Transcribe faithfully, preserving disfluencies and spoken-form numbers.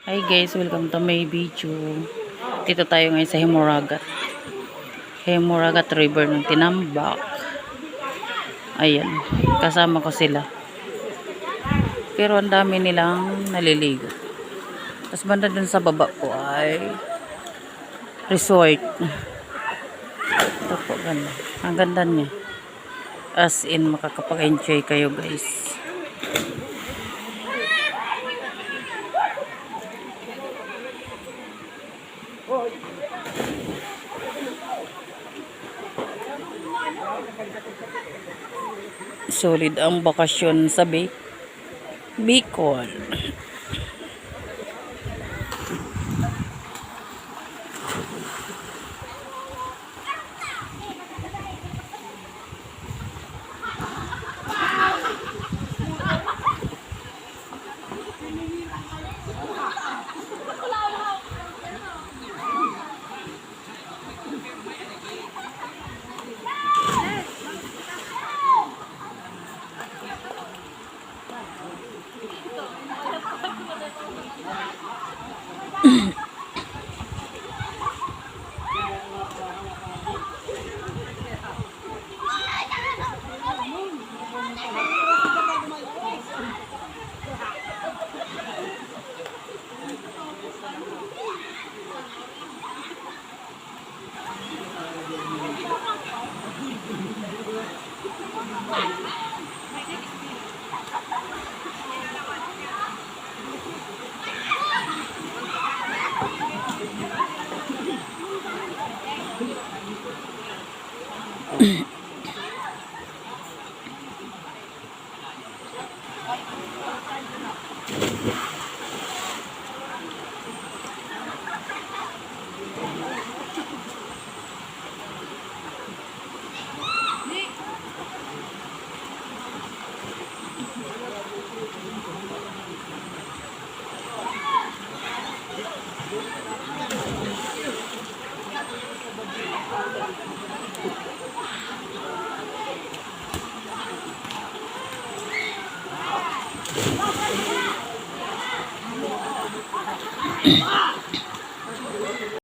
Hi guys, welcome to my video. Dito tayo ngayon sa Himuragat. Himuragat River ng Tinambac. Ayan, kasama ko sila. Pero ang dami nilang naliligo. Tapos banda dun sa baba po ay resort. Ito po, ganda. Ang ganda niya. As in, makakapag-enjoy kayo, guys. Solid ang bakasyon sa Bi-, Bicol.